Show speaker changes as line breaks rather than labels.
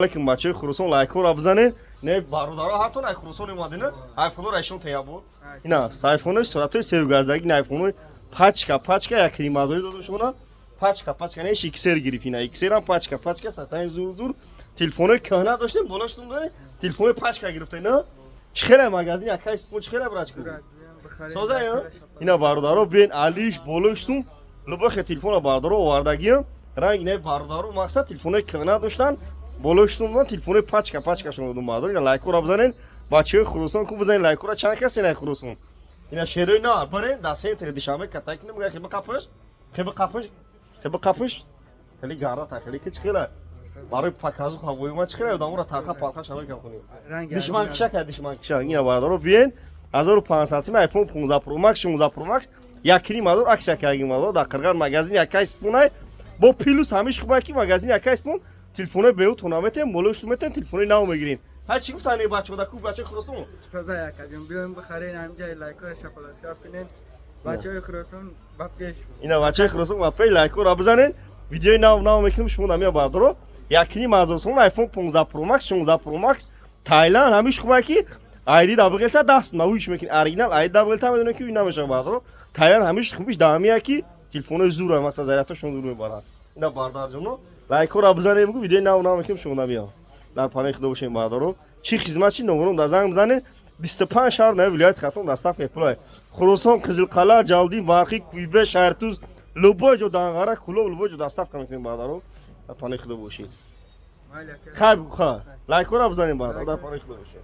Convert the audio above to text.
Алейкум, бачаҳои Хуросон, лайкҳоро бизанед. Не, бародаро, ҳартон ай Хуросон омадина, айфонҳоро айшон теябуд. Ина айфонҳои суратҳои севгаздаги, ин айфонҳои пачка пачка якнимадорӣ додам шумона, пачка пачка. Не, XR гирифт, ина XR ам пачка пачка, састани зур зур. Телефонҳои кӯҳна доштем, болоштон телефонҳои пачка гирифта. Ина чӣ хеле магазин якай спон, чӣ хеле, брачку, соза. Ина, бародаро, бен алиш болоштун лубохе телефона, бародаро, овардагиам ранг. Не, бародаро, мақсад телефонҳои кӯҳна доштан, болоштун телефонҳои пачка пачка шумо додум. Бародаро, ина лайкҳоро бизанед. Бачаҳои Хуросон ку, бизанед лайкҳоро. Чанд кас ина Хуросон, ина шерои на барен дар центри Душанбе катай кунем. Хеба қапиш, хеба қапиш, хеба қапиш, хеле гарата, хеле ки чӣ хела барои показу ҳавои ма, чӣ хела одаморо тарха парха шава кам кунем. Душманкиша ка, душманкиша. Ина, бародаро, биен, 1500 сим iPhone 15 Pro Max, 16 Pro Max, 1,5 ҳазор аксия кардагим, бародаро, дар Қирған магазин якай спонай. Бо плюс ҳамиш хуба ки магазин якай спон телефонои беутона метем, болош метем, телефонои нав мегирем. Ҳар чӣ гуфтани бачаҳо да ку, бачаи Хуросон?
Соза, якаҷон, биёем, бихарен ҳамҷа, лайкҳоро шапалакшап кунен. Бачаҳои Хуросон ба пеш!
Ина бачаҳои Хуросон ба пеш, лайкҳоро бизанед. Видеои нав нав мекунем шумо намия, бародаро. 1,5 ҳазор сомон iPhone 15 Pro Max, 16 Pro Max Тайланд. Ҳамиш хуба ки айди дабғелта даст мавиш мекунӣ, оригинал айди дабғелта медонем ки намешава, бародаро. Тайланд ҳамиш хубиш даҳамия ки телефонои зур, масалан, зарядтошон зур мебарад. Ина, бародарҷоно, лайкҳоро бизанед, бугу, видеои нав нав мекунем шумо намия. Дар паноҳи Худо бошем, бародаро. Чӣ хизмат, чи номерон да занг бизанед. 25 шаҳр на вилояти Хатлон доставка пулай. Хуросон, Қизилқала, Ҷалдин, Барқи, Куйбе, Шаҳртуз, любой ҷо, Данғара, Кулоб, любой ҷо доставка мекунем, бародаро. Дар паноҳи Худо бошед. Хайр, ха, лайкҳоро бизанем, бародаро. Дар паноҳи Худо бошед.